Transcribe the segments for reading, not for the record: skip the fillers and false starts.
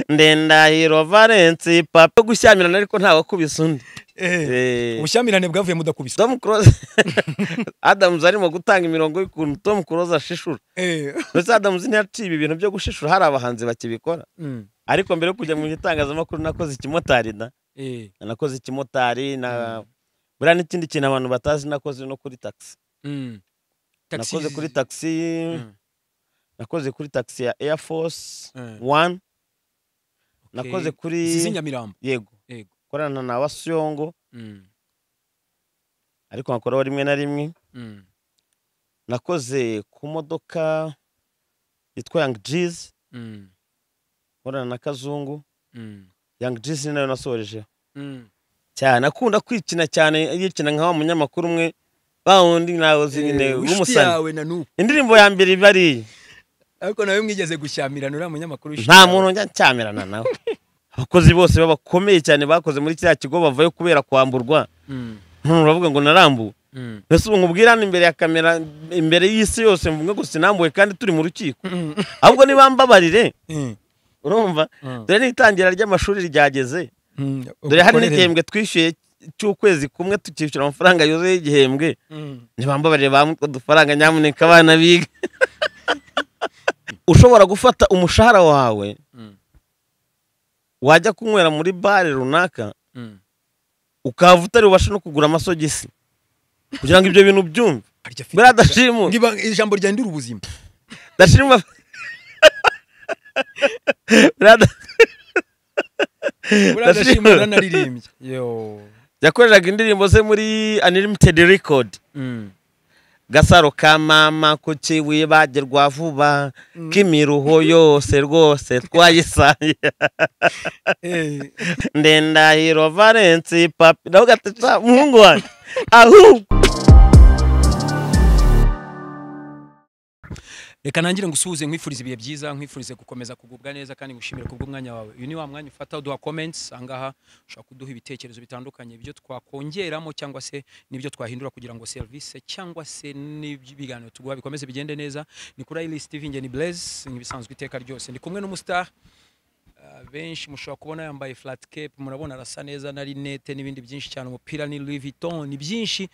Ndendahiro Valence papa gushyamirana ariko ntawe akubise undi. Ubushyamirane bwavuye mudakubiswe. Tom Close Adams arimo gutanga imirongo y'ukuntu Tom Close ashishura. Ndetse Adams ntiyaciye ibintu byo gushishura, hari abahanzi bakibikora. Ariko mbere yo kujya mu itangazamakuru nakoze ikimotari da. Nakoze ikimotari na buriya n'ikindi kintu abantu batazi, nakoze no kuri taxi. Nakoze kuri taxi. Nakoze kuri taxi ya Air Force One. Nakoze kuri Zinyamirambo. Yego. Korana na Wasyongo. Ariko nkakora rimwe na rimwe. Nakoze ku modoka yitwa Young Jeez. Korana na Kazungu. Young Jeez nayo nasoreje. Cyane akunda kwikina cyane, yikina nka wa munyamakuru umwe bawundi nawe zinyine w'umusani. Indirimbo ya mbere bari. Ariko nawe mwigeze gushyamirana uriya munyamakuru? Nta muntu njya ncyamirana nawe. Abakozi bose babakomeye cyane bakoze muri kiriya kigo bavayo kubera kwamburwa. Uravuga ngo narambuwe. Mbese ubu nkubwira imbere ya kamera, imbere y'isi yose mvuga ngo sinambuwe kandi turi mu rukiko. Ahubwo nibambabarire. Urumva? Dore n'itangira ry'amashuri ryageze. Dore hari n'igihembwe twishyuye cy'ukwezi kumwe tukishyura amafaranga yuzuye y'igihembwe. Nibambabarire bamwe udufaranga nyamuneka abana biga. Ushobora gufata umushahara wawe wajya kunywera muri bare runaka ukava utari ubasha no kugura amasogisi kugira ngo ibyo bintu byumve. Buriya Dashimu ijambo ryandura ubuzima. Dashimu Dashimu yaranaririmbye. Yo yakoreraga indirimbo ze muri Unlimited Record. Gasaro ka mama kuki wibagirwa vuba kimiruho yose rwose twayisaye. Ndendahiro Valence papa ndavuga ati muhungu wanjye ahubwo reka nangire ngusuhuze, nkwifurize ibihe byiza, nkwifurize gukomeza kugubwa neza kandi ngushimire kubw'umwanya wawe. Uyu ni wa mwanya ufata uduha comments angaha, ushobora kuduha ibitekerezo bitandukanye ibyo twakongeramo cyangwa se nibyo twahindura kugira ngo service cyangwa se n'ibiganiro tuguha bikomeze bigende neza. Ni kuri Iris TV, nge ni Blaise nk'ibisanzwe iteka ryose. Ndi kumwe n'umustar benshi mushobora kubona yambaye flat cap, murabona arasa neza na rinete n'ibindi byinshi cyane, umupira ni Louis Vuitton ni byinshi.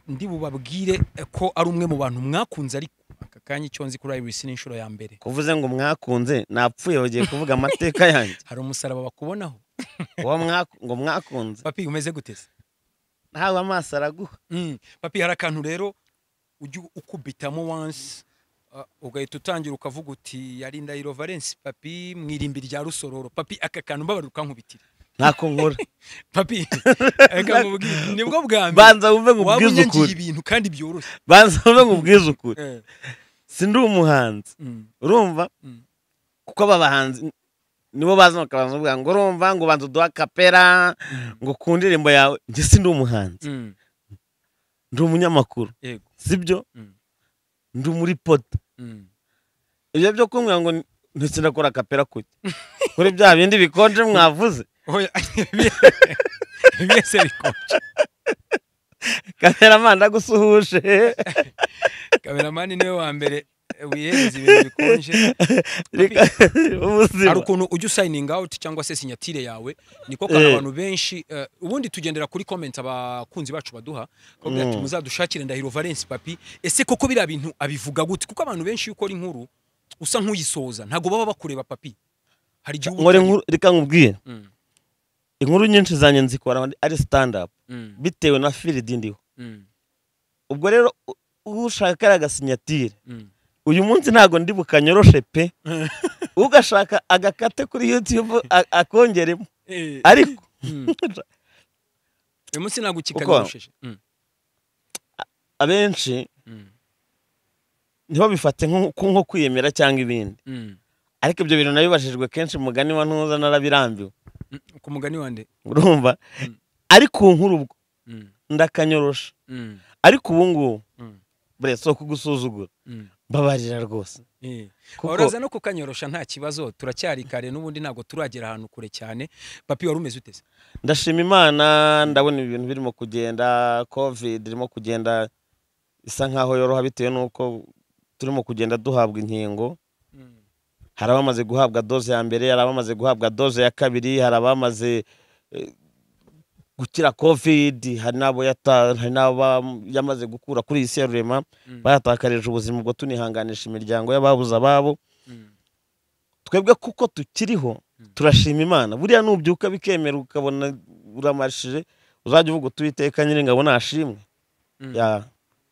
Ndi bubabwire ko ari umwe mu bantu mwakunze, ariko aka kanya icyo nzi kuri Iris ni inshuro ya mbere. Kuvuze ngo mwakunze napfuye bagiye kuvuga amateka yanjye. Hari umusaraba bakubonaho. Uwo ngo mwakunze. Papi umeze gute se? Ntawe amaso araguha. Papi hari akantu rero ujya ukubitamo once ugahita utangira ukavuga uti yari Ndahiro Valence papi mwirimbi rya Rusororo. Papi aka kantu mbabarira ukankubitira. Ntako nkora. Papi reka nkubwire nibwo bwa mbere. Banza wumve nkubwize ukuri. Ibintu kandi byoroshye. Banza wumve nkubwize ukuri. Sindi umuhanzi. Urumva? Kuko aba bahanzi nibo baza bakabanza bavuga ngo urumva ngo banza uduha kapera ngo ku ndirimbo yawe. Njye sindi umuhanzi. Ndi umunyamakuru. Sibyo? Ndi muri poto. Ibyo byo kumbwira ngo ndetse ndakora kapera kuki kuri bya bindi bikonje mwavuze. Oya byese bikonje. Cameraman ndagusuhuje. Cameraman niwe wa mbere wihereza ibintu bikonje. Hari ukuntu ujya signing out cyangwa se sinyatire yawe niko kana abantu benshi ubundi tugendera kuri comment abakunzi bacu baduha ko ati muzadushakire Ndahiro Valence papi. Ese koko biriya bintu abivuga gute? Kuko abantu benshi ukora inkuru usa nk'uyisoza ntago baba bakureba papi. Hari igihe nkora inkuru reka nkubwire. Inkuru nyinshi zanjye nzikora ari stand up bitewe na field ndiho. Ubwo rero ushaka agasinyatire uyu munsi ntago ndi bukanyoroshe pe. Ugashaka agakate kuri YouTube akongeremo. Ariko uyu munsi ntago ukikanyorosheje. Abenshi ntibabifate nko kwiyemera cyangwa ibindi. Ariko ibyo bintu nabibashijwe kenshi mugani wa ntuza narabirambiwe. Ku mugani wande? Urumva? Ariko nkuru ubwo ndakanyorosha. Ariko ubu ngubu bure so kugusuzugura. Mbabarira rwose. Uraza no kukanyorosha nta kibazo, turacyari kare n'ubundi ntago turagera ahantu kure cyane. Papi wari umeze ute se? Ndashima Imana, ndabona ibintu birimo kugenda, COVID irimo kugenda isa nkaho yoroha bitewe nuko turimo kugenda duhabwa inkingo. Hari abamaze guhabwa doze ya mbere, hari abamaze guhabwa doze ya kabiri, hari abamaze gukira COVID, hari n'abo yamaze gukura kuri iyi si ya rurema, bayatakarije ubuzima. Ubwo tunihanganisha imiryango y'ababuze ababo. Twebwe kuko tukiriho turashima Imana. Buriya nubyuka bikemera ukabona uramarishije, uzajya uvuga uti nyine ngabona ashimwe. Ya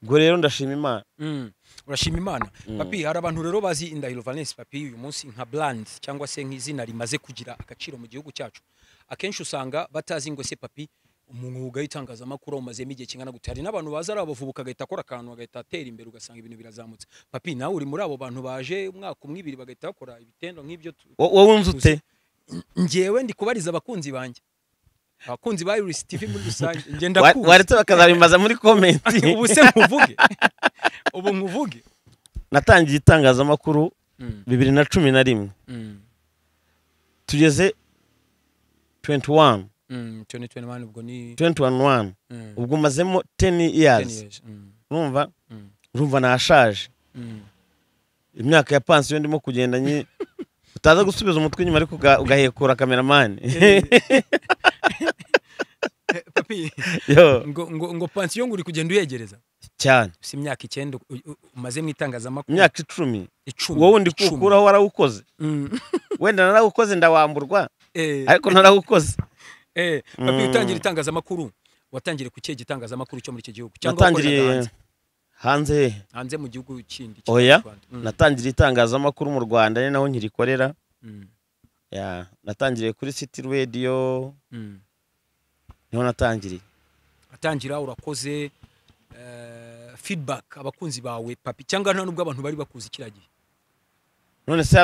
ubwo rero ndashima Imana. Urashima Imana. Papi, hari abantu rero bazi Ndahiro Valens Papi uyu munsi nka brand cyangwa se nk'izina rimaze kugira agaciro mu gihugu cyacu. Akenshi usanga batazi ngo se Papi umwuga w'itangazamakuru umazemo igihe kingana gute. Hari n'abantu baza ari abavubuka agahita akora akantu agahita atera imbere, ugasanga ibintu birazamutse. Papi, nawe uri muri abo bantu baje umwaka umwe ibiri bagahita bakora ibitendo nk'ibyo. Wowe unzi ute? Njyewe ndi kubariza abakunzi banjye, abakunzi ba Iris TV muri rusange, ngenda kuzi waretse bakazabimaza muri comment. Ubu se nkuvuge, ubu nkuvuge. Natangiye itangazamakuru 2011. Tugeze 21. 2021 ubwo ni 2021. Ubwo mazemo 10 years. Urumva? Urumva nashaje. Imyaka ya pansiyo ndimo kugenda nyi utaza gusubiza umutwe inyuma ariko ugahekura cameraman. Papi, ngo pansiyo ngo uri kugenda uyegereza cyane. Si imyaka 9 umaze mu itangazamakuru? Imyaka 10. Wowe ndi kukuraho warawukoze. Wenda narawukoze ndawamburwa, ariko narawukoze. Papi, utangira itangazamakuru watangiriye ku kihe gitangazamakuru cyo muri iki gihugu cyangwa watangiriye hanze? Hanze mu gihugu kindi. Oya, natangiriye itangazamakuru mu Rwanda ni naho nkirikorera. Ya, natangiriye kuri City Radio. Niho natangiriye. Atangira urakoze. Feedback abakunzi bawe Papi, cyangwa nta nubwo abantu bari bakuzi kiragiye? None se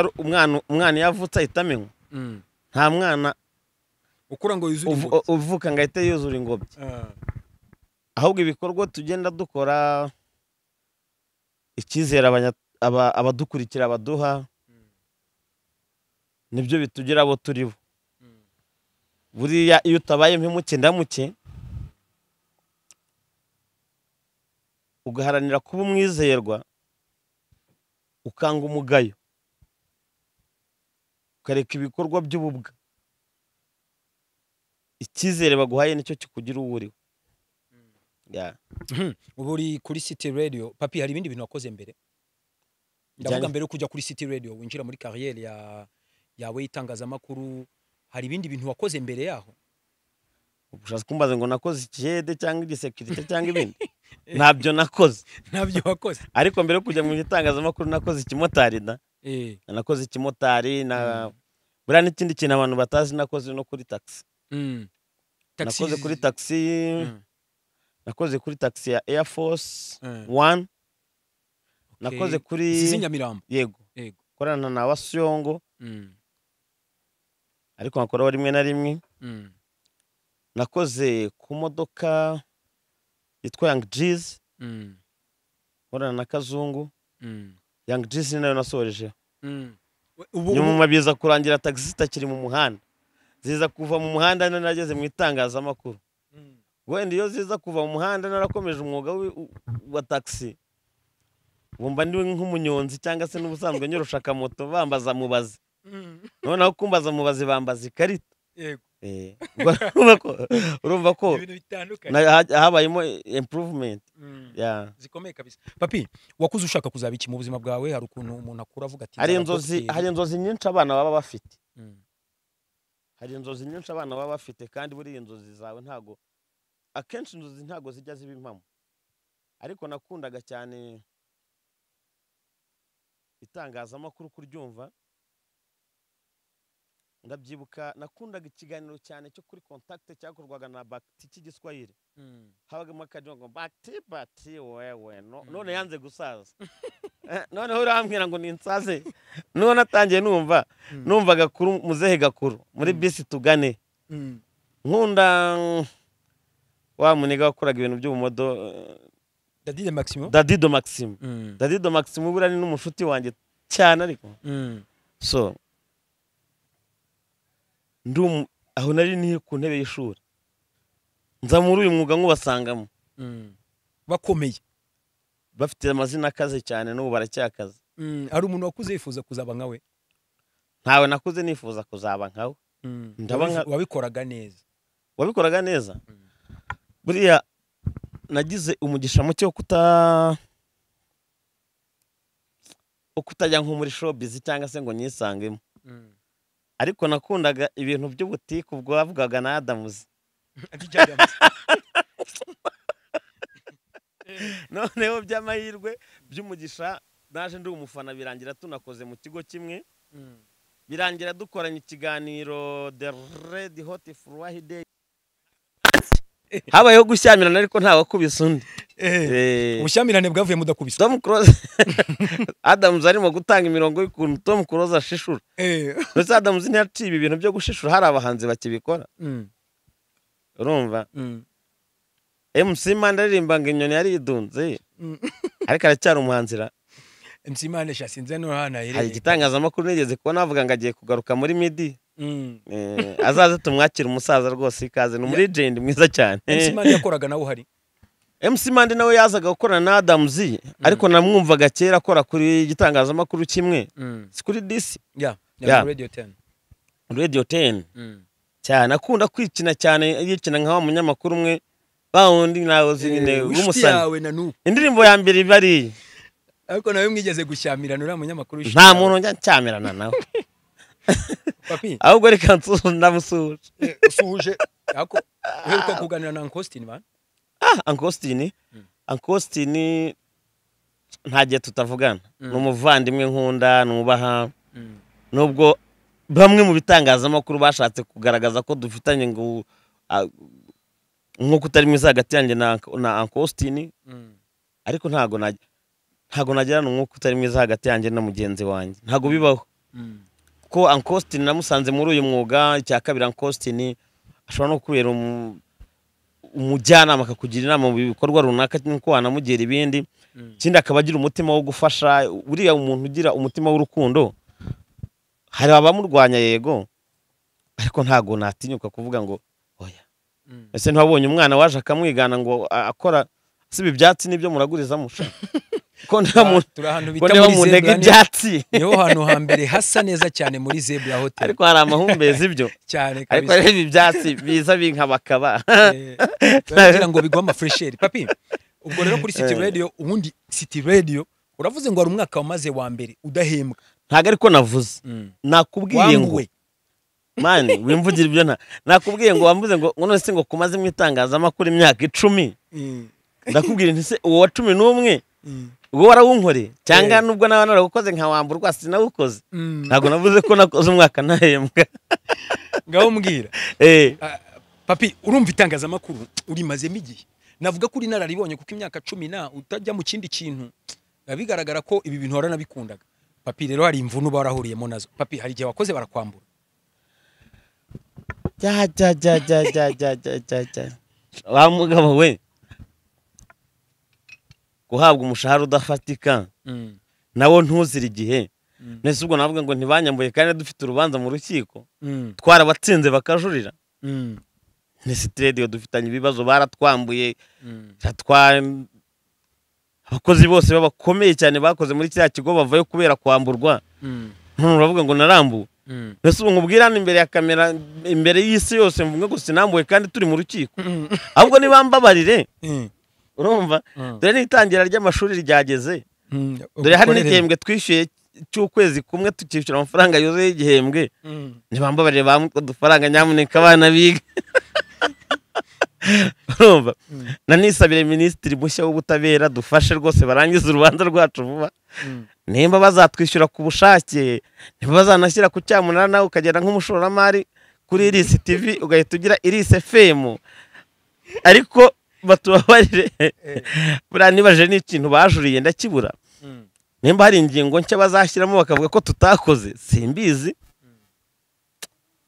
umwana yavutse ahita amenywa? Nta mwana ukura ngo yuzure ingobyi, uvuka ngo ahite yuzura ingobyi. Ahubwo ibikorwa tugenda dukora, icyizere abadukurikira baduha, nibyo bitugira abo turibo. Buriya iyo utabaye mpemuke ndamuke, ugaharanira kuba umwizerwa, ukanga umugayo, ukareka ibikorwa by'ububwa, icyizere baguhaye nicyo kikugira uwo uriwe. Ubu uri kuri City Radio Papi, hari ibindi bintu wakoze mbere? Ndavuga mbere yo kujya kuri City Radio winjira muri carrière yawe y'itangazamakuru, hari ibindi bintu wakoze mbere yaho? Ushaka kumbaza ngo nakoze ikihede cyangwa igisecurity cyangwa ibindi? Ntabyo nakoze. Ntabyo wakoze. Ariko mbere yo kujya mu itangazamakuru nakoze ikimotari da. Nakoze ikimotari na buriya n'ikindi kintu abantu batazi nakoze no kuri taxi. Nakoze kuri taxi. Nakoze kuri taxi ya Air Force 1. Nakoze kuri Zinyamirambo. Yego. Korana na Wasyongo. Ariko nkakora rimwe na rimwe. Nakoze ku modoka yitwa Young G's. Nkorana na Kazungu. Young G's nayo nasoreje. Nyuma biza kurangira taxi zitakiri mu muhanda. Ziza kuva mu muhanda nageze mu itangazamakuru. Wenda iyo ziza kuva mu muhanda narakomeje umwuga wa taxi, wumva ndi nk'umunyonzi cyangwa se n'ubusanzwe nyorosha akamoto bambaza mubazi. Noneho kumbaza mubazi bambaza ikarita. Yego. Urumva ko habayemo improvement. Zikomeye kabisa. Papi, wakuze ushaka kuzaba iki mu buzima bwawe? Hari ukuntu umuntu akura avuga ati hari inzozi nyinshi abana baba bafite. Hari inzozi nyinshi abana baba bafite, kandi buri inzozi zawe ntago akenshi inzozi ntago zijya ziba impamo. Ariko nakundaga cyane itangazamakuru kuryumva. Ndabyibuka nakundaga ikiganiro cyane cyo kuri Contact cyakorwaga na Bakti cy'igiswahili. Habagamo akajongo Bakti Bati wewe none yanze gusaza. Noneho urambwira ngo ninsaze. None natangiye numva numvaga kuri muzehe gakuru muri bisi tugane. Nkunda wa muniga wakoraga ibintu by'ubumodo Dadido Maximo. Dadido Maximo. Dadido Maximo buriya ni n'umushuti wanjye cyane ariko. So aho nari ni ku ntebe y'ishuri nza muri uyu mwuga nkubasangamo bakomeye bafite amazina akaze cyane n'ubu baracyakaze. Hari umuntu wakuze yifuza kuzaba nkawe? Ntawe nakuze nifuza kuzaba nkawe. Wabikoraga neza. Wabikoraga neza. Buriya nagize umugisha muke wo kutajya nko muri showbiz cyangwa se ngo nyisangemo. Ariko nakundaga ibintu by'ubutiku ubwo bavugaga na Adams. Noneho by'amahirwe by'umugisha naje ndi umufana birangira tunakoze mu kigo kimwe. Birangira dukoranye ikiganiro The Red Hot Friday. Habayeho gushyamirana ariko ntawe wakubise undi. Ubushyamirane bwavuye mudakubise. Tom Close Adams arimo gutanga imirongo y'ukuntu Tom Close ashishura. Ndetse Adams ntiyaciye ibintu byo gushishura, hari abahanzi bakibikora. Urumva? MC Manda aririmba ngo inyoni yaridunze. Ariko aracyari umuhanzira. MC Manda shasinze no hana here. Hari igitangazamakuru nigeze kubona avuga ngo agiye kugaruka muri midi. Azaze tumwakira umusaza rwose ikaze, ni legend mwiza cyane. MC Manda yakoraga nawe uhari. MC Manda nawe yazaga gukorana na Adams, ariko namwumvaga kera akora kuri igitangazamakuru kimwe. Si kuri DC. Yeah, Radio 10. Radio 10. Cyane akunda kwikina cyane, yikina nka wa munyamakuru umwe bawundi nawe nyine w'umusani. Indirimbo ya mbere bari. Ariko nawe mwigeze gushyamirana uriya munyamakuru. Nta muntu njya ncyamirana nawe. Papi. Ahubwo reka ndamusuhuje. Usuhuje. Ariko uheruka kuganira na Uncle Austin man? Uncle Austin. Uncle Austin nta gihe tutavugana. Ni umuvandimwe nkunda, nubaha. Nubwo bamwe mu bitangazamakuru bashatse kugaragaza ko dufitanye ngo nkuko utari mwiza hagati yanjye na Uncle Austin. Ariko ntago nagirana umwuka utari mwiza hagati yanjye na mugenzi wanjye. Ntago bibaho. Ko Uncle Austin namusanze muri uyu mwuga. Icya kabiri, Uncle Austin ashobora no kubera umujyanama akakugira inama mu bikorwa runaka nkuko wanamugira ibindi. Ikindi akaba agira umutima wo gufasha. Uriya umuntu ugira umutima w'urukundo, hari abamurwanya yego, ariko ntago natinyuka kuvuga ngo oya. Ese ntiwabonye umwana waje akamwigana ngo akora sibi ibyatsi nibyo muraguriza musha? Ko nta muntu muri Zebra ibyatsi. Niho hantu hambere hasa neza cyane muri Zebra Hotel. Ariko hari amahumbezi ibyo cyane kabisa. Ariko ibi byatsi biza binkabakaba. Kugira ngo bigwa ama fresher. Papi, ubwo rero kuri City Radio, ubundi City Radio uravuze ngo hari umwaka wamaze wa mbere udahembwa. Ntago ariko navuze. Nakubwiye ngo mani wimvugira ibyo nta. Nakubwiye ngo wamvuze ngo none se ngo kumaze mu itangazamakuru imyaka 10. Ndakubwira nti se uwo wa 11 ubwo warawunkore cyangwa nubwo nawe naragukoze nkawamburwa sinawukoze. Ntago navuze ko nakoze umwaka ntahembwa. Ngaho mbwira. Papi, urumva itangazamakuru urimazemo igihe. Navuga ko uri nararibonye kuko imyaka 10 na utajya mu kindi kintu. Bigaragara ko ibi bintu waranabikundaga. Papi rero hari imvune barahuriyemo nazo. Papi hari igihe wakoze barakwambura. Ja ja ja ja ja ja ja ja. Wa mugabo we. Guhabwa umushahara udafatika nawo ntuzira igihe. Nese ubwo navuga ngo ntibanyambuye kandi dufite urubanza mu rukiko, twarabatsinze bakajurira. Nese Radio dufitanye ibibazo, baratwambuye. Abakozi bose babakomeye cyane bakoze muri kiriya kigo bavayo kubera kwamburwa. None uravuga ngo narambuwe. Nese ubu nkubwira imbere ya kamera, imbere y'isi yose mvuga ngo sinambuwe kandi turi mu rukiko. Ahubwo nibambabarire. Urumva? Dore n'itangira ry'amashuri ryageze. Dore hari n'igihembwe twishyuye cy'ukwezi kumwe tukishyura amafaranga yuzuye y'igihembwe. Ntibambabarire bamwe udufaranga nyamuneka abana biga. Urumva? Nanisabire minisitiri mushya w'ubutabera dufashe rwose barangize urubanza rwacu vuba. Nimba bazatwishyura ku bushake, nimba bazanashyira ku cyamunara nawe ukagenda nk'umushoramari kuri Iris TV ugahita ugira Iris FM. Ariko batubabarire. Buriya nibaje n'ikintu bajuriye ndakibura. Nimba hari ingingo nshya bazashyiramo bakavuga ko tutakoze, simbizi.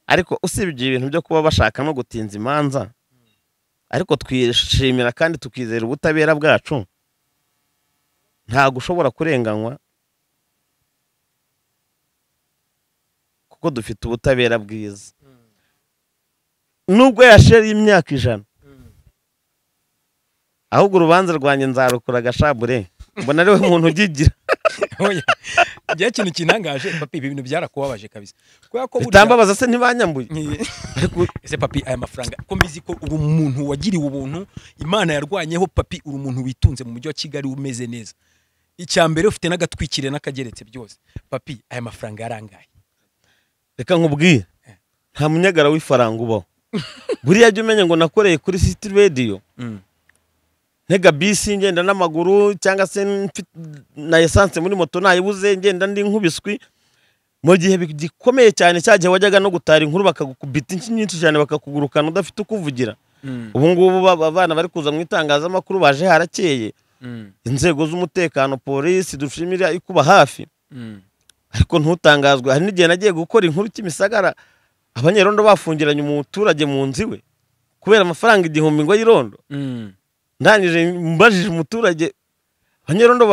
Ariko usibye ibintu byo kuba bashaka no gutinza imanza, ariko twishimira kandi tukizera ubutabera bwacu. Ntago ushobora kurenganywa kuko dufite ubutabera bwiza. Nubwo yasheri imyaka 100, ahubwo urubanza rwanjye nzarukura gashabure. Mbona ari we muntu ugigira. Oya, njye ikintu kinangaje papi, ibi bintu byarakubabaje kabisa. Kubera ko burya Bitambabaza se ntibanyambuye. Ariko ese papi, aya mafaranga ko mbizi ko uri umuntu wagiriwe ubuntu, Imana yarwanyeho papi, uri umuntu witunze mu mujyi wa Kigali umeze neza. Icya mbere ufite n'agatwikire n'akageretse byose. Papi, aya mafaranga yarangaye. Reka nkubwire, nta munyagara w'ifaranga ubaho. Buriya jya umenya ngo nakoreye kuri City Radio, ntega bisi ngenda n'amaguru cyangwa se na essence muri moto nayibuze, ngenda ndi nk'ubiswi mu gihe gikomeye cyane, cya gihe wajyaga no gutara inkuru bakagukubita inshyi nyinshi cyane, bakakugurukana udafite uko uvugira. Ubu ngubu abana bari kuza mu itangazamakuru baje harakeye, inzego z'umutekano, polisi dushimira ikuba hafi, ariko ntutangazwe. Hari n'igihe nagiye gukora inkuru Kimisagara, abanyerondo bafungiranye umuturage mu nzu iwe kubera amafaranga 1000 ngo y'irondo. Ndangije mbajije umuturage, abanyerondo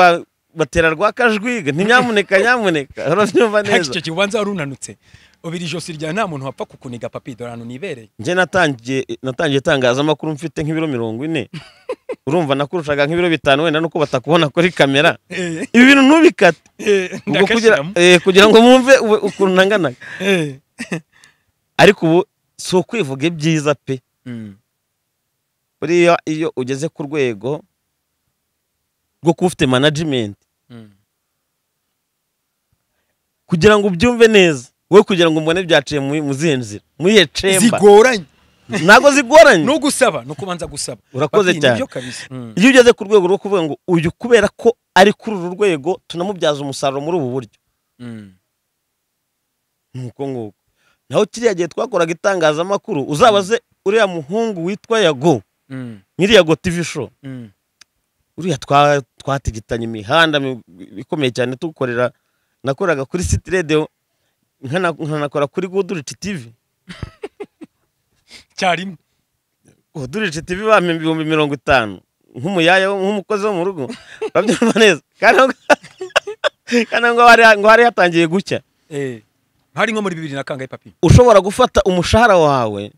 batera rwakajwiga, ntinyamuneka nyamuneka, urabyumva neza. Icyo kibanza warunanutse ubiri ijosi rya nta muntu wapfa kukuniga papi, dore ahantu nibereye. Njye natangiye itangazamakuru mfite nk'ibiro 40, urumva nakurushaga nk'ibiro 5 wenda nuko batakubona kuri kamera. Ibi bintu ntubikate kugira ngo mwumve ukuntu nanganaga. Ariko ubu si ukwivuga ibyiza pe. Buriya iyo ugeze ku rwego rwo kuba ufite management, kugira ngo ubyumve neza, wowe kugira ngo mbone byaciye mu zihe nzira, muri iyihe chamber zigoranye. Ntabwo zigoranye, no gusaba no kubanza gusaba. Urakoze cyane. Iyo ugeze ku rwego rwo kuvuga ngo uyu kubera ko ari kuri uru rwego tunamubyaza umusaruro muri ubu buryo, nuko nguko. Naho kiriya gihe twakoraga itangazamakuru, uzabaze uriya muhungu witwa Yago, nyiri Yago TV show, uriya twatigitanye imihanda ikomeye cyane tukorera. Nakoraga kuri City Radio, nkanakora kuri Goodrich TV. Cyarimwe Goodrich TV bampa 50,000 nk'umuyaya nk'umukozi wo mu rugo, urabyumva neza. Kandi ngo hari hatangiye gucya. Hari nko muri 2000 na kangahe papi? Ushobora gufata umushahara wawe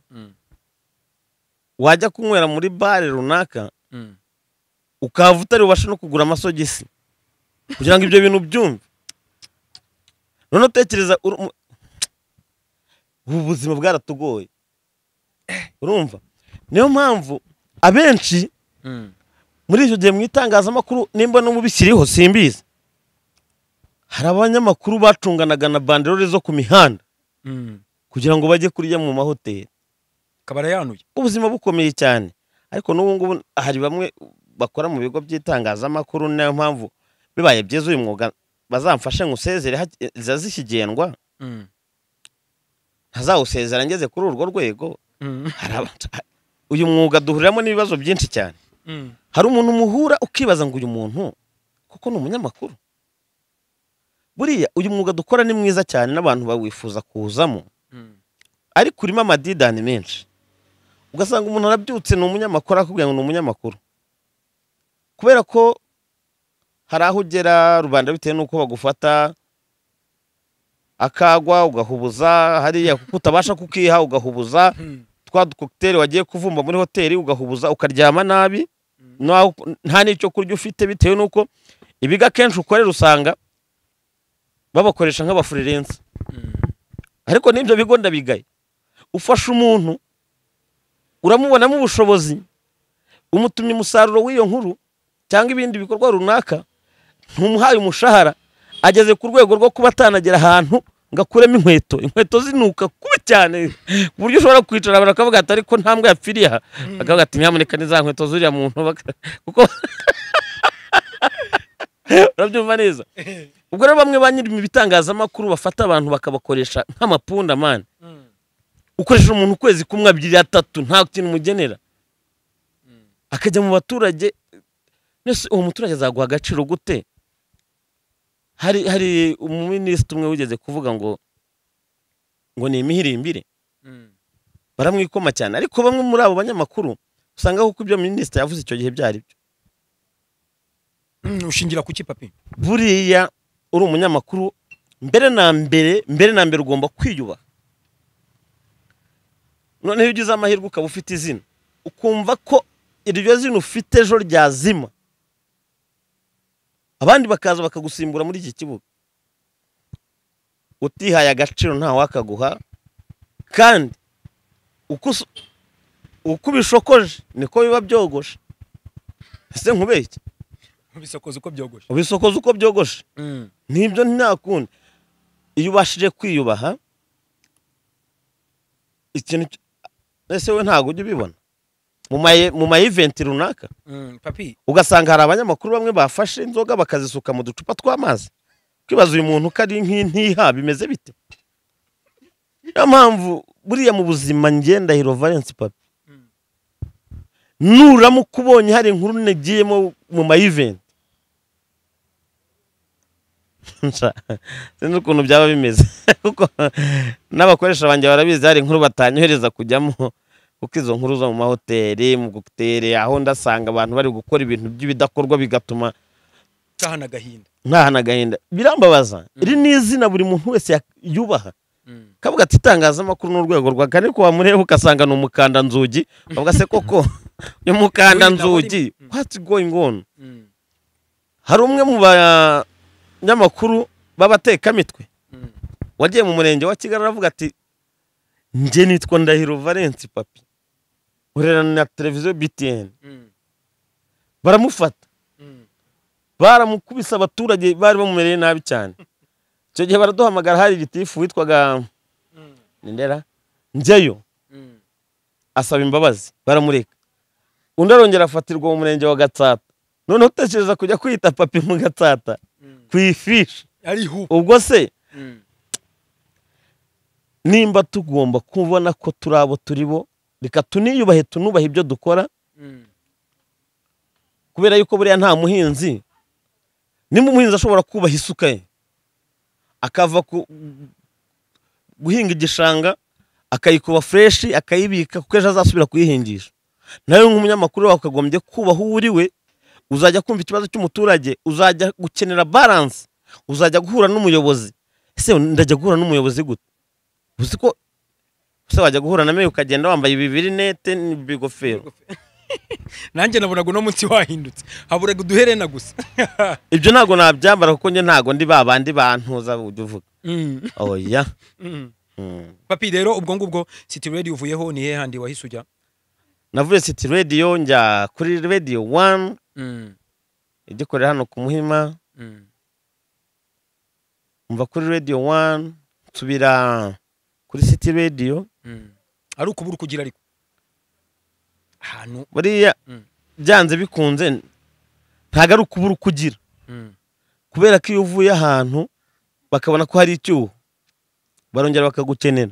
wajya kunywera muri bare runaka, ukava utari ubasha no kugura amasogisi kugira ngo ibyo bintu byumve. None utekereza ubu buzima bwaratugoye, urumva? Niyo mpamvu abenshi muri icyo gihe mu itangazamakuru, nimba no mubishyiriho simbizi, hari abanyamakuru bacunganaga na banderole zo ku mihanda kugira ngo bajye kurya mu mahoteli. Kabara yanuye. Ubuzima bukomeye cyane. Ariko n'ubu ngubu hari bamwe bakora mu bigo by'itangazamakuru, niyo mpamvu bibaye byiza uyu mwuga bazamfashe ngusezere zishigendwa, ntazawusezera ngeze kuri urwo rwego. Uyu mwuga duhuriramo n'ibibazo byinshi cyane. Hari umuntu muhura ukibaza ngo uyu muntu kuko ni umunyamakuru. Buriya uyu mwuga dukora ni mwiza cyane n'abantu bawifuza kuwuzamo, ariko urimo amadidani menshi. Ugasanga umuntu arabyutse ni umunyamakuru, akubwira ngo ni umunyamakuru, kubera ko hari aho ugera rubanda bitewe n'uko bagufata, akagwa ugahubuza hariya kuko utabasha kukiha, ugahubuza twa cocktail wagiye kuvumba muri hoteli, ugahubuza ukaryama nabi, nta n'icyo kurya ufite bitewe n'uko ibiga kenshi ukorera usanga babakoresha nk'abafreelance. Ariko n'ibyo bigo ndabigaye, ufasha umuntu uramubonamo ubushobozi, umutumye umusaruro w'iyo nkuru cyangwa ibindi bikorwa runaka, ntumuhaye umushahara, ageze ku rwego rwo kuba atanagera ahantu ngo akuremo inkweto, inkweto zinuka kubi cyane ku buryo ushobora kwicara bakavuga ati ariko ntambwe yapfiriye aha, bakavuga ati nyamuneka ni za nkweto zuriya muntu, kuko urabyumva neza. Ubwo rero bamwe ba nyiri ibitangazamakuru bafata abantu bakabakoresha nk'amapunda man. Ukoresha umuntu ukwezi kumwe, 2, 3 nta kintu umugenera, akajya mu baturage. Nese uwo muturage azaguha agaciro gute? Hari umuminisitiri umwe wigeze kuvuga ngo ni imihirimbire, baramwikoma cyane. Ariko bamwe muri abo banyamakuru usanga kuko ibyo minisitiri yavuze icyo gihe byari byo. Ushingira kuki papi? Buriya uri umunyamakuru mbere na mbere ugomba kwiyubaha. Noneho iyo ugize amahirwe ukaba ufite izina, ukumva ko iryo zina ufite ejo ryazima, Abandi bakaza bakagusimbura muri iki kibuga. Utihaye agaciro nta wakaguha, kandi uko ubishokoje niko biba byogoshe. Ese nkubeshye? Ubisokoza uko byogoshe. Ubisokoza uko byogoshe. Nibyo ntakundi. Iyo ubashije kwiyubaha ikintu ese we ntago ujya ubibona mu ma event runaka. Papi, ugasanga hari abanyamakuru bamwe bafashe inzoga bakazisuka mu ducupa tw'amazi. Kwibaza uyu muntu ko ari nk'intiha bimeze bite? Niyo mpamvu buriya mu buzima ngenda Ndahiro Valence Papi, nuramuka ubonye hari inkuru nagiyemo mu ma event, sinzi ukuntu byaba bimeze, kuko n'abakoresha banjye barabizi hari inkuru batanyohereza kujyamo, kuko izo nkuru zo mu mahoteli, mu gutere, aho ndasanga abantu bari gukora ibintu by'ibidakorwa bigatuma ntahana agahinda. Ntahana agahinda, birambabaza. Iri ni izina buri muntu wese yubaha. Kavuga ati itangazamakuru n'urwego rwa kane, ko wamureba ugasanga ni umukanda nzugi, bavuga se koko ni umukanda nzugi, what's going on? Hari umwe mu banyamakuru b'abatekamitwe wagiye mu murenge wa Kigali aravuga ati njye nitwa Ndahiro Valence Papi, nkorera na televiziyo BTN. Baramufata, baramukubise, abaturage bari bamumereye nabi cyane. Icyo gihe baraduhamagara, hari gitifu witwaga Nindera njyeyo, asaba imbabazi baramureka. Undi arongera afatirwa mu murenge wa Gatsata. Noneho utekereza kujya kwita Papi mu Gatsata ku ifishi ubwo se nimba tugomba kubona ko turi abo turi bo, reka tuniyubahe, tunubahe ibyo dukora. Kubera yuko buriya nta muhinzi, nimba umuhinzi ashobora kubaha isuka ye akava guhinga igishanga akayikuba fresh akayibika kuko ejo azasubira kuyihingisha, nawe nk'umunyamakuru wakagombye kubaha uwo uri we. Uzajya kumva ikibazo cy'umuturage, uzajya gukenera balance, uzajya guhura n'umuyobozi. Ese ndajya guhura n'umuyobozi gute? Uzi ko ese wajya guhura na meya ukagenda wambaye ibibirinete n'ibigofero? Nanjye nabonaga uno munsi wahindutse, haburaga uduherena gusa. Ibyo ntago nabyambara kuko njye ntago ndi babandi bantuza ujya uvuga. Oya. Papi, rero ubwo ngubwo City Radio uvuyeho, ni hehe handi wahise ujya? Navuye City Radio njya kuri Radio 1 igikorera hano ku Muhima. Mva kuri Radio 1 nsubira kuri City Radio. Ari ukubura kugira ariko ahantu buriya byanze bikunze ntago ari ukubura kugira, kubera ko iyo uvuye ahantu bakabona ko hari icyuho barongera bakagukenera.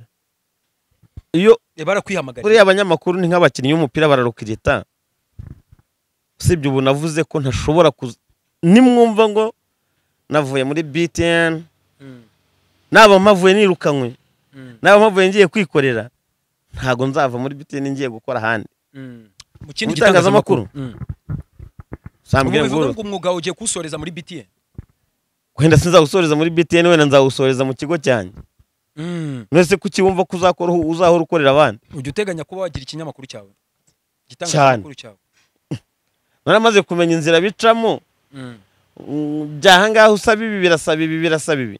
Iyo barakwihamagara, buriya abanyamakuru ni nk'abakinnyi b'umupira bararukirita. Usibye ubu navuze ko ntashobora nimwumva ngo navuye muri BTN, naba mpavuye nirukanywe, naba mpavuye ngiye kwikorera, ntago nzava muri BTN ngiye gukora ahandi. Mu kindi gitangazamakuru. Sambwira ngo umwuga ugiye kuwusoreza muri BTN? Wenda sinzawusoreza muri BTN, wenda nzawusoreza mu kigo cyanjye. Mwese kuki wumva ko uzakora uzahora ukorera abandi? Ujya uteganya kuba wagira ikinyamakuru cyawe? Igitangazamakuru cyawe? Naramaze kumenya inzira bicamo. Byahangaha usaba ibi birasaba ibi birasaba ibi.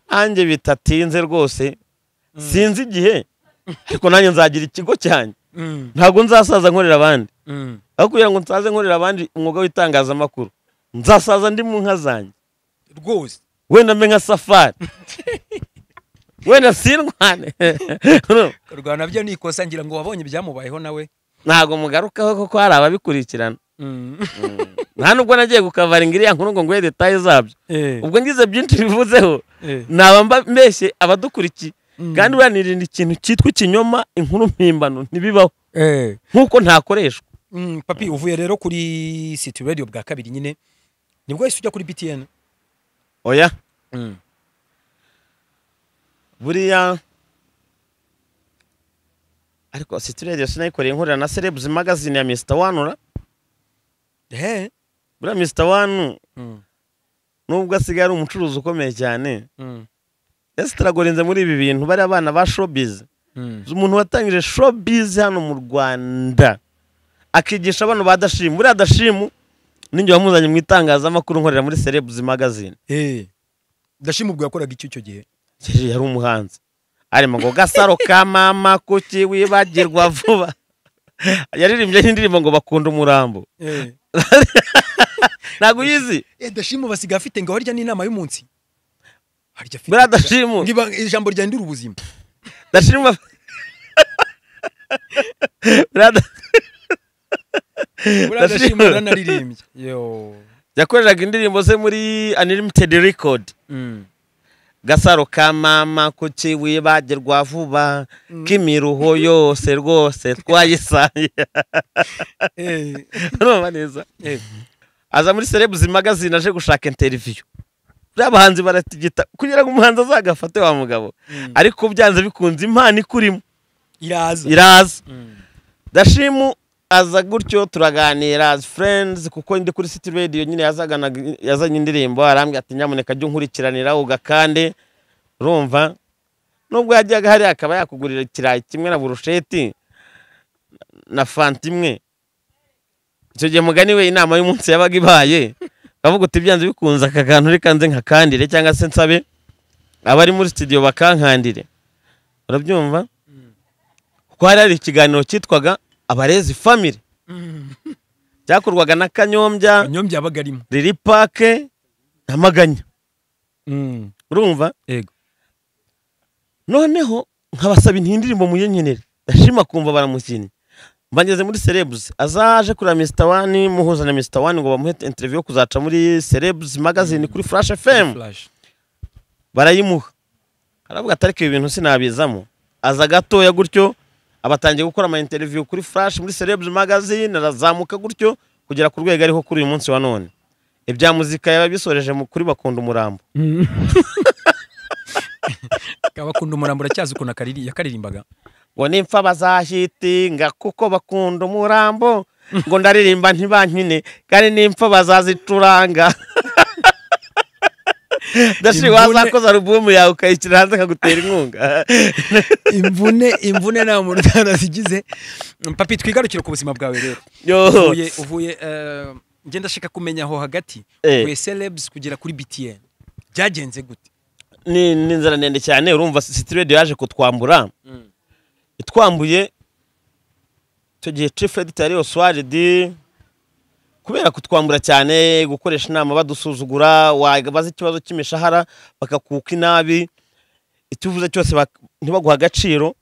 Anjye bitatinze rwose, sinzi igihe, ariko nanjye nzagira ikigo cyanjye. Ntabwo nzasaza nkorera abandi. Aho kugira ngo nsaze nkorera abandi umwuga w'itangazamakuru, nzasaza ndi mu nka zanjye rwose. Wenda mbe nka Safari, wenda sindwane. Kurwana byo ni ikosa, ngira ngo wabonye ibyamubayeho nawe. Ntago mugarukaho kuko hari ababikurikirana. Nta nubwo nagiye gukavaringa iriya nkuru ngo nguhe details zabyo. Ubwo ngize byinshi bivuzeho, naba mbeshye abadukurikiye. Kandi uranirinda ikintu cyitwa ikinyoma, inkuru mpimbano ntibibaho. Nkuko ntakoreshwa. Papi, uvuye rero kuri City Radio bwa kabiri nyine, nibwo wahise ujya kuri BTN? Oya. Buriya ariko City Radio sinayikoreye nkorera na Celebs Magazine ya Mr. Wanura. Buriya Mr. Wanu nubwo asigaye ari umucuruzi ukomeye cyane, yasitaragorenze muri ibi bintu. Bari abana ba showbiz. Umuntu watangije showbiz hano mu Rwanda akigisha abantu ba Dashimu. Buriya Dashimu Ninjye wamuzanye mu itangazamakuru nkorera muri Celebs Magazine. Dashim ubwo yakoraga icyo gihe? Yari umuhanzi. Arimo ngo gasaro ka mama kuki wibagirwa vuba. Yaririmbye n'indirimbo ngo bakunda umurambo. Ntabwo uyizi? Dashim basiga afite ngo harya n'inama y'umunsi. Harya afite. Bra Dashim. Ngiba ijambo ryandura ubuzima. Dashim. Bra Dashim yaranaririmbye. Yo. Yakoraga indirimbo ze muri Unlimited Record. Gasaro ka mama kuki wibagirwa vuba kimiruho yose rwose twayisaye. Urumva neza? Aza muri Celebs Magazine aje gushaka interview. Abahanzi baratigita kugira ngo umuhanzi azagafate wa mugabo. Ariko byanze bikunze impano ikurimo iraza. Dashimu aza gutyo turaganira as friends kuko ndi kuri City Radio nyine yazanye indirimbo arambwira ati nyamuneka jya unkurikiranira ugakande. Urumva nubwo yajyaga hari akaba yakugurira ikirayi kimwe na burusheti na fanta imwe. Icyo gihe mugani we inama y'umunsi yabaga ibaye kavuga uti byanze bikunze aka kantu reka nze nkakandire cyangwa se nsabe abari muri studio bakankandire. Urabyumva? Kuko hari ikiganiro cyitwaga Abarezi Family. Cyakorwaga na Kanyombya. Kanyombya yabaga arimo. Riri Pake na Maganya. Urumva? Yego. Noneho nkabasaba indirimbo muyenkenere. Ndashima kumva baramukinnye. Mbangeze muri Celebs azaje kuri Mr One muhuza na Mr One ngo bamuhe interview kuzaca muri Celebs Magazine kuri Flash FM. Barayimuha. Aravuga atariko ibi bintu sinabizamo. Aza gatoya gutyo abatangiye gukora ama interview kuri Flash muri Celebs Magazine arazamuka gutyo kugera ku rwego ariho kuri uyu munsi wa none. Ibya muzika yabisoreje mu kuri Bakunda Umurambo. Bakunda Umurambo uracyazi ukuntu yakaririmbaga. Ngo nimfa bazahitinga kuko bakunda umurambo ngo ndaririmba ntibankine kandi nimfa bazazicuranga. Dashi wazakoza album yawe ukayishyira hanze akagutera inkunga. Imvune nta muntu utarazigize. Papi twigarukire ku buzima bwawe rero. Uvuye ngenda ndashaka kumenya aho hagati uvuye Celebs kugera kuri BTN byagenze gute? Ni inzira ndende cyane. Urumva City Radio yaje kutwambura. Itwambuye icyo gihe Chief Editor yari Oswald kubera kutwambura cyane gukoresha inama badusuzugura wabaza ikibazo cy'imishahara bakakuka inabi icyo uvuze cyose ntibaguha agaciro.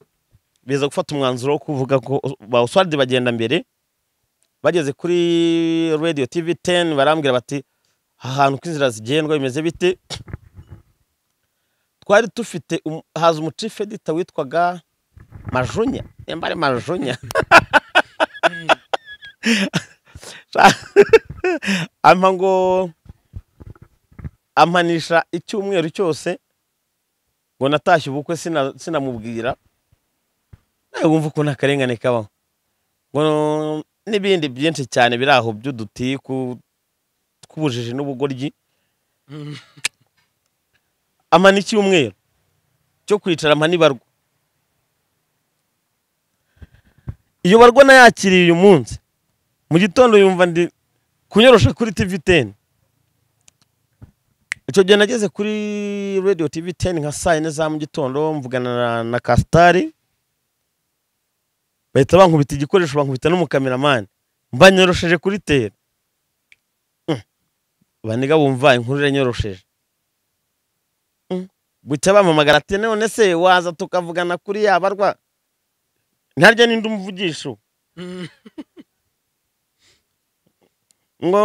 Biza gufata umwanzuro wo kuvuga ko ba Oswald bagenda mbere. Bageze kuri Radio TV 10 barambwira bati ahantu kw'inzira zigendwa bimeze bite. Twari dufite haza umu Chief Editor witwaga Majunya, yambare Majunya. Ampa ngo ampanisha icyumweru cyose ngo natashye ubukwe sinamubwira. Nawe wumva ukuntu akarengane kabaho. Ngo n'ibindi byinshi cyane biri aho by'udutiku tw'ubujiji n'ubugoryi. Amana icyumweru cyo kwicara amanibarwa. Iyo barwa nayakiriye uyu munsi mu gitondo yumva ndi kunyorosha kuri TV10. Icyo gihe nageze kuri Radio TV10 nka saa 4 za mu gitondo mvugana na Kastari. Bahita bankubita igikoresho bankubita n'umukameramani mbanyorosheje kuri tele. Baniga bumva inkuru iranyorosheje. Bucya bampamagara ati none se waza tukavugana kuri yabarwa. Ntarya nindi umuvugisho. Ngo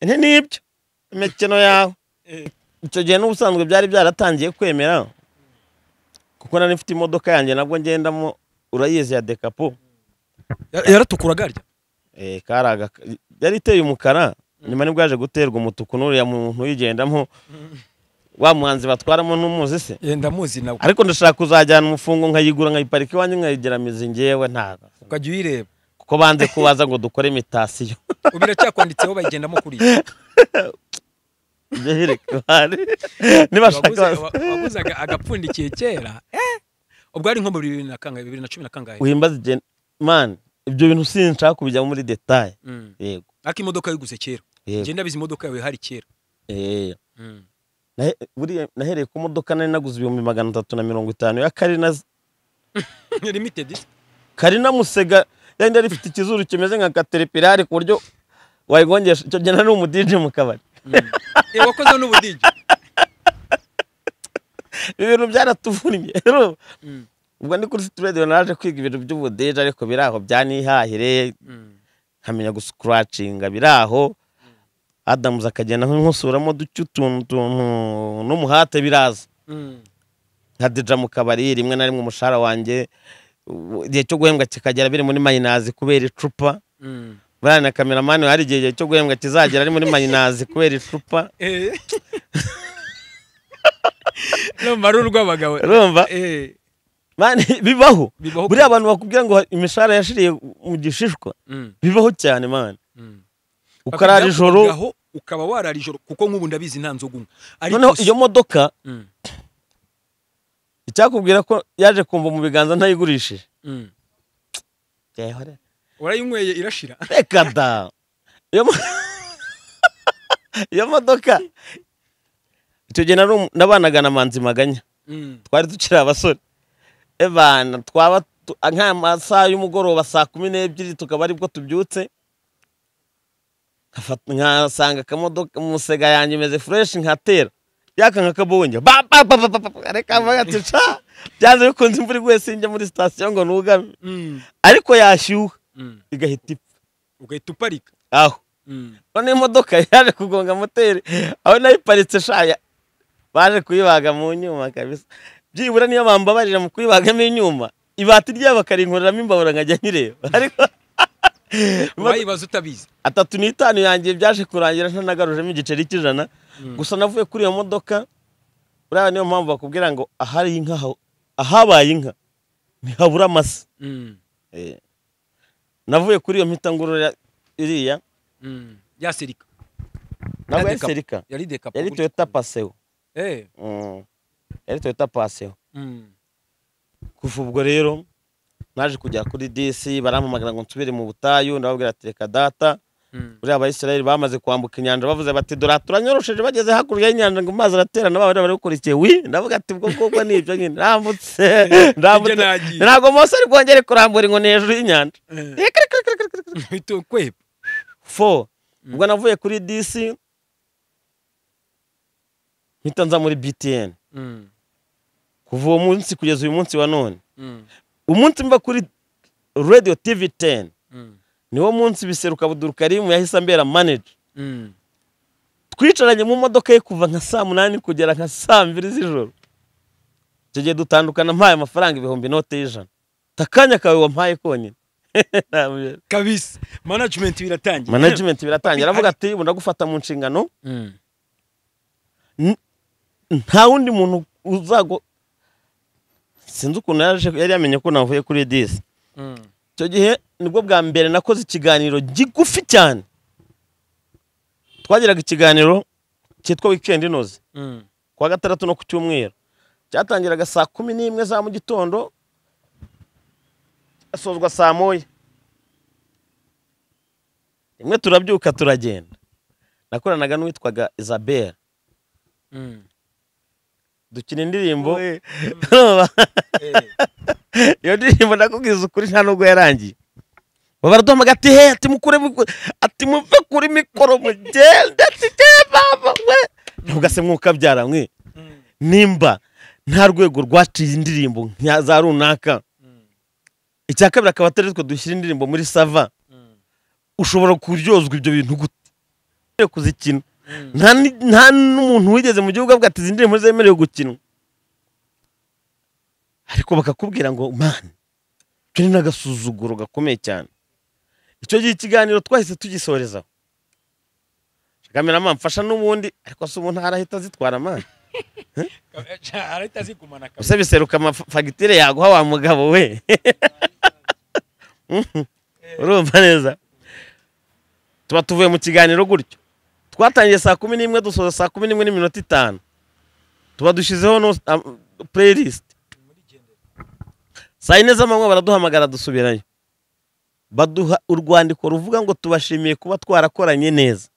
nti nibyo imikino yawe. Icyo gihe n'ubusanzwe byari byaratangiye kwemera kuko nari mfite imodoka yanjye nabwo ngendamo urayizi ya Decapo. Yaratukuraga arya? Karaga yari iteye umukara nyuma nibwo yaje guterwa umutuku n'uriya muntu uyigendamo wa muhanzi batwaramo n'umuzi se. Ndamuzi nawe. Ariko ndashaka kuzajyana umufungo nkayigura nkayiparika iwanjye nkayigeramiza ngewe ntago. Ukajya uyireba. Kuko banze kubaza ngo dukore imitation. Ubiracyakwanditseho bayigendamo kuri. Nibashaka waguzaga agapfundikiye kera. Ubwo ari nko mu 2010 na kangahe? Uhimbaza man ibyo bintu sinshaka kubijyamo muri detail. Yego. Ariko imodoka yiguze kera. Ngenda bizi imodoka yawe hari kera. Buriya nahereye ku modoka nari naguze 350,000 ya Karina Limited. Karina Musega yari yari ifite ikizuru kimeze nka Caterpillar ku buryo wayigongesha. Icyo gihe nari umu DJ mu kabari. Wakoze n'ubu DJ. Ibintu byaratuvunnye. Ubwo ndi kuri City Radio naje kwiga ibintu by'ubu DJ ariko biraho byanihahire. Nkamenya guscratchinga biraho. Adams akagenda nkusuramo ducyo utuntu n'umuhate biraza. Nka DJ mu kabari rimwe na rimwe umushahara wanjye igihe cyo guhembwa kikagera biri muri mayinazi kubera icupa. Buriya na cameraman hari igihe cyo guhembwa kizagera ari muri mayinazi kubera icupa. No marurwa abagabo. Urumva? Man bibaho. Buriya abantu bakubwira ngo imishahara yashiriye mu gishishwa. Bibaho cyane man. Ukarara ijoro ukaba warara ijoro kuko nk'ubu ndabizi nta nzoga unywa. Noneho iyo modoka icyakubwira ko yaje kumva mu biganza ntayigurishije. Urayinyweye irashira. Reka da. Iyo modoka icyo gihe nabanaga na Manzi Maganya. Twari tukiri abasore. Ebana twaba nk'amasaha y'umugoroba saa 12 tukaba aribwo tubyutse. Nkasanga akamodoka Musega yanjye imeze fresh nkatera. Yaka nkakabonye. Ba ba ba ba reka mvuga ca. Byanze bikunze imvura iguye sinjya muri station ngo nugame. Ariko yashyuha igahita ipfa. Ugahita uparika. Aho. None imodoka yaje kugonga moteri aho nayiparitse shaya. Baje kuyibaga mu nyuma kabisa. Byibura niyo bambabarira mu kuyibagamo inyuma. Ibati ryabo bakarinkoreramo imbabura nkajya nkireba. Ariko wayibaza utabizi. 35 yanjye byaje kurangira ntanagarujemo igiceri cy'ijana. Gusa navuye kuri iyo modoka. Buriya niyo mpamvu bakubwira ngo ahari inka ahabaye inka ntihabura amase. Navuye kuri iyo mpita ngurura iriya ya Serika. Ntabwo yari Serika. Yari Decap. Yari Toyota Paseo. Yari Toyota Paseo. Kuva ubwo rero naje kujya kuri DC barampamagara ngo nsubire mu butayu ndababwira ati reka data. Buriya Abayisiraheli bamaze kwambuka inyanja bavuze bati dore turanyorosheje bageze hakurya y'inyanja ngo amazi araterana baba bari gukurikiye wi ndavuga ati ubwo koko ni ibyo nyine ndambutse ntabwo Mose ari bwongere kurambura inkoni hejuru y'inyanja. Fo ubwo navuye kuri DC mpita nza muri BTN. Kuva uwo munsi kugeza uyu munsi wa none. Umunsi mba kuri Radio TV 10. Niwo munsi Biseruka Abdulkarim yahise ambera manager. Twicaranye mu modoka ye kuva nka saa 8 kugera nka saa 2 z'ijoro. Icyo gihe dutandukana mpaye amafaranga 100,000. Takanya kawe wampaye konyine. Kabisa. Management biratangira. Management biratangira. Aravuga ati ubu ndagufata mu nshingano. Nta wundi muntu uzago sinzi ukuntu yari yamenye ko navuye kuri DC. Icyo gihe nibwo bwa mbere nakoze ikiganiro gigufi cyane. Twagiraga ikiganiro cyitwa Weekend Inoze. Kuwa gatandatu no ku cyumweru. Cyatangiraga saa 11 za mu gitondo asozwa saa 1. Rimwe turabyuka turagenda. Nakoranaga n'uwitwaga Isabelle. Dukina indirimbo. Iyo ndirimbo nakubwiza ukuri nta nubwo yarangiye. Baraduhamagara ati he ati mukure ati muve kuri mikoro mugende ati baba we. Ntabwo se mwuka byara mwe. Nimba nta rwego rwaciye indirimbo nka za runaka. Icya kabiri akaba atari twe dushyira indirimbo muri sava. Ushobora kuryozwa ibyo bintu gute? Kuzikina. Nta n'umuntu wigeze mu gihugu avuga ati izi ndirimbo zemerewe gukinwa. Ariko bakakubwira ngo man turi n'agasuzuguro gakomeye cyane. Icyo gihe ikiganiro twahise tugisorezaho. Cameraman mfasha n'ubundi ariko se umuntu arahita azitwara man. Arahita azigumana kabisa. Use Biseruka amafagitire yaguha wa mugabo we. Urumva neza. Tuba tuvuye mu kiganiro gutyo. Twatangiye saa 11 dusoza saa 11:05. Tuba dushizeho no playlist. Saa 4 z'amanywa baraduhamagara dusubirayo. Baduha urwandiko ruvuga ngo tubashimiye kuba twarakoranye neza.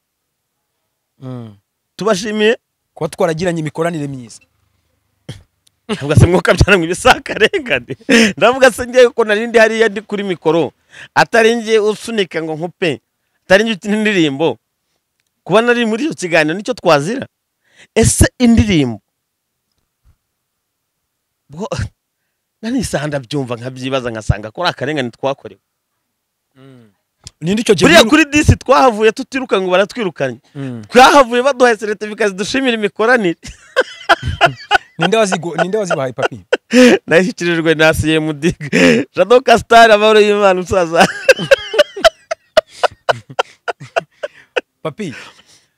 Tubashimiye kuba twaragiranye imikoranire myiza. Ndavuga se mwuka byana mu ibisakarengane. Ndavuga se ngiye ko narindi hariya ndi kuri mikoro, atari ngiye usunika ngo nkupe, atari ngiye ukina indirimbo. Kuba nari muri icyo kiganiro nicyo twazira. Ese indirimbo bwo nanisaha ndabyumva nkabyibaza nkasanga ko ari akarengane twakorewe. Ninde icyo gihe buriya kuri disi twahavuye tutiruka ngo baratwirukanye. Twahavuye baduhaye certificate dushimira imikoranire. Ninde wazibahaye papi? Nashyikirijwe na CMD Jado Castar, amahoro y'Imana umusaza. Papi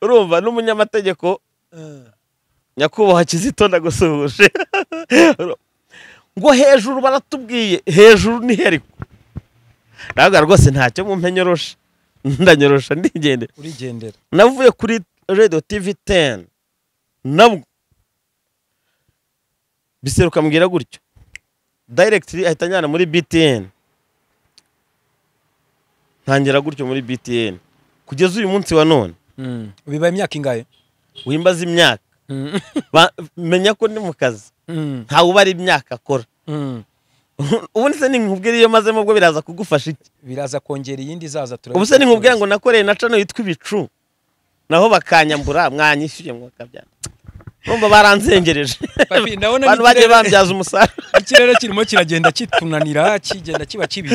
urumva n'umunyamategeko nyakubahwa Kizito ndagusuhuje. Ngo hejuru baratubwiye, hejuru ni heriko. Ndavuga rwose ntacyo mumpenyorosha, ndanyorosha ndigendera. Urigendera. Navuye kuri Radio TV 10 nabwo biseruka mbwira gutyo, directly ahita anjyana muri BTN, ntangira gutyo muri BTN kugeza uyu munsi wa none. Bibaye imyaka ingahe? Wimbaza imyaka. Menya ko ndi mu kazi, ntawe ubara imyaka akora. Ubundi se ninkubwira iyo mazemo ubwo biraza kugufasha iki? Biraza kongera iyindi izaza turabona. Ubu se ninkubwira ngo nakoreye na channel yitwa Ibicu, naho bakanyambura mwanyishyuye mwakabyana. Urumva baranzengereje. Papi ndabona abantu bagiye bambyaza umusaruro. Ikirere kirimo kiragenda kitunanira, kigenda kiba kibi.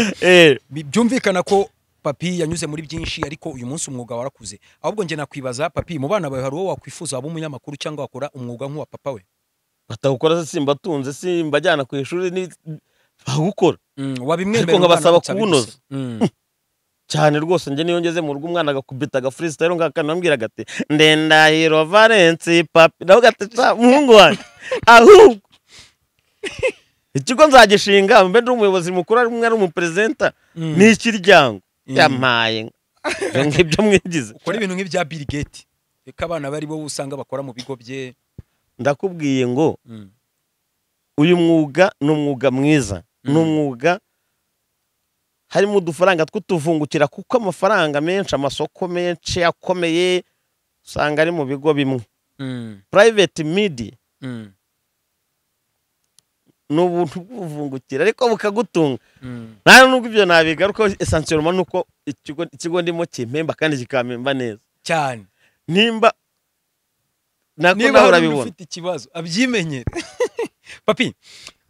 Byumvikana ko papi yanyuze muri byinshi, ariko uyu munsi umwuga warakuze. Ahubwo nge nakwibaza papi, mu bana bawe hari uwo wakwifuza waba umunyamakuru cyangwa wakora umwuga nk'uwa papa we? Batawukora se simbatunze, simbajyana ku ishuri ni bagukora. Wabimwemerera ariko nkabasaba kubunoza. Cyane rwose nge niyo ngeze mu rugo umwana agakubita aga freestyle ngakanambwira gati Ndendahiro Valence papi, nawe gati muhungu wanjye ahubwo ikigo nzagishinga mbe ndi umuyobozi mukuru ari umwe ari umupresenter n'ikiryango yamaye ngibyo mwigize. Ukora ibintu nk'ibya Bill Gates, reka abana bari bo usanga bakora mu bigo bye. Ndakubwiye ngo uyu mwuga ni umwuga mwiza, ni umwuga harimo udufaranga tw'utuvungukira, kuko amafaranga menshi, amasoko menshi akomeye usanga ari mu bigo bimwe. Private media ni ubuntu bw'ubuvungukira ariko bukagutunga. Nta nubwo ibyo nabigarukaho, essentiellement nuko ikigo ndimo kimpemba kandi kikampemba neza cyane. Nimba nako nawe urabibona ufite ikibazo abyimenyere. Papi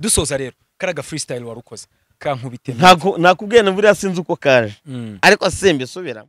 dusoza rero, karaga freestyle warukoze kankubite. Ntago nakubwiye na buriya sinzi uko kaje, ariko simbisubiramo.